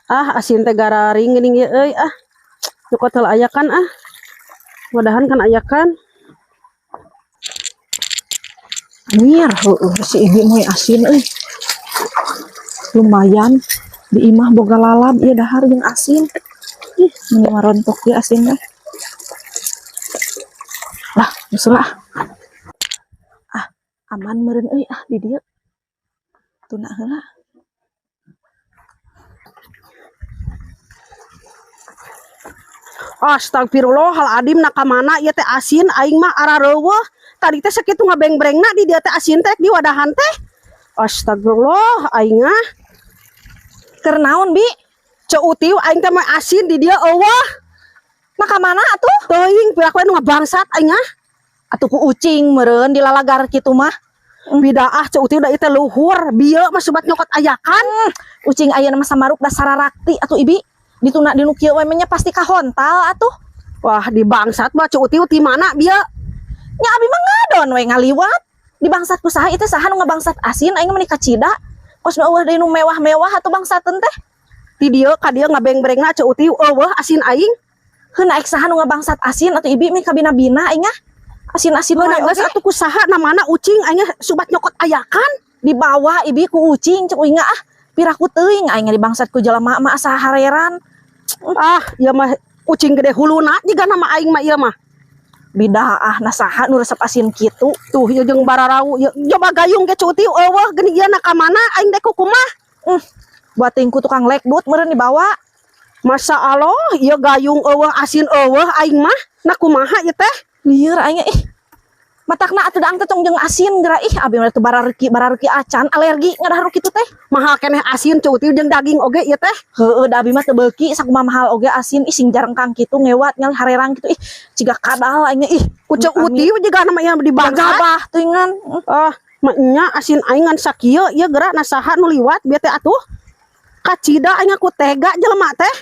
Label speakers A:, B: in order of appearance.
A: Ah, asin teh gararing geuning ieu euy ah. Nyokot heula ayakan ah. Mudahan kan ayakan.
B: Anjir, heueuh si ibu moe asin euy. Lumayan di imah boga lalab ieu dahar jeung asin. Ih, meni marontok ieu asin teh. Lah, geus lah. Ah, aman meureun euy ah di dieu. Tuna heula.
A: Astagfirullahaladzim, nak mana ieu teh asin aing mah arareuweuh. Tadi teh sakitu ngabeng-brengna di dieu teh asin teh di wadahan teh. Astagfirullah aing ah.
B: Keur naon, Bi?
A: Ceu Utiu aing teh mah asin di dieu euweuh.
B: Nah ka mana atuh?
A: Teuing piraku nu ngabangsat aing ah.
B: Atuh ku ucing meureun di lalagar kitu mah.
A: Bidaah Ceu Utiu da ieu teh luhur, bieu mah sobat nyokot ayakan.
B: Ucing ayeuna mah samaruk da sararakti atuh Ibi. Dituna dinu kieu we nya pasti kahontal atuh.
A: Wah, di bangsat mah Ceu Utiu ti mana bieu?
B: Nya abi mah ngadon we ngaliwat. Di bangsat ku saha itu, saha nu ngabangsat asin aing mah meuni kacida. Kos nu euweuh deui nu mewah-mewah atuh bangsateun teh.
A: Ti dieu ka dieu ngabeng-brengna Ceu Utiu euweuh asin aing.
B: Heuna ek saha nu ngabangsat asin atuh Ibi mah kabina-bina aing ah. Asin-asin
A: Heuna
B: wae
A: geus
B: oge.
A: Atuh ku saha namana ucing aing sobat nyokot ayakan.
B: Dibawa Ibi ku ucing cek uing ah. Piraku teuing aing dibangsat ku jelema mah asa hareran.
A: Ah, ieu mah ucing gede huluna jiga nama aing mah ieu mah.
B: Bidaah nah saha nu resep asin kitu.
A: Tuh ieu jeung bararau ieu coba gayung ge Ceu Utiu euweuh geuning ieu na ka mana aing dek kumaha.
B: Buat ku tukang lekdut meureun dibawa.
A: Masya Allah, ieu gayung euweuh asin euweuh aing mah. Nah kumaha ieu teh?
B: Lieur aing ih. Matakna atuh daang teh tong jeung asin geura ih abi mah teu barareuki barareuki acan alergi ngadahar kitu teh.
A: Mahal keneh asin Ceu Utiu jeung daging oge ieu teh.
B: Heueuh da abi mah teu beuki sakumaha mahal oge asin ih sing jarengkang kitu ngewat ngal harerang kitu ih ciga kadal aing ih.
A: Ku Ceu Utiu jiga nama ieu di bangsat.
B: Gabah teuingan.
A: Ah, nya asin aing ngan sakieu ieu geura na saha nu liwat bieu teh atuh. Kacida aing aku tega jelema teh.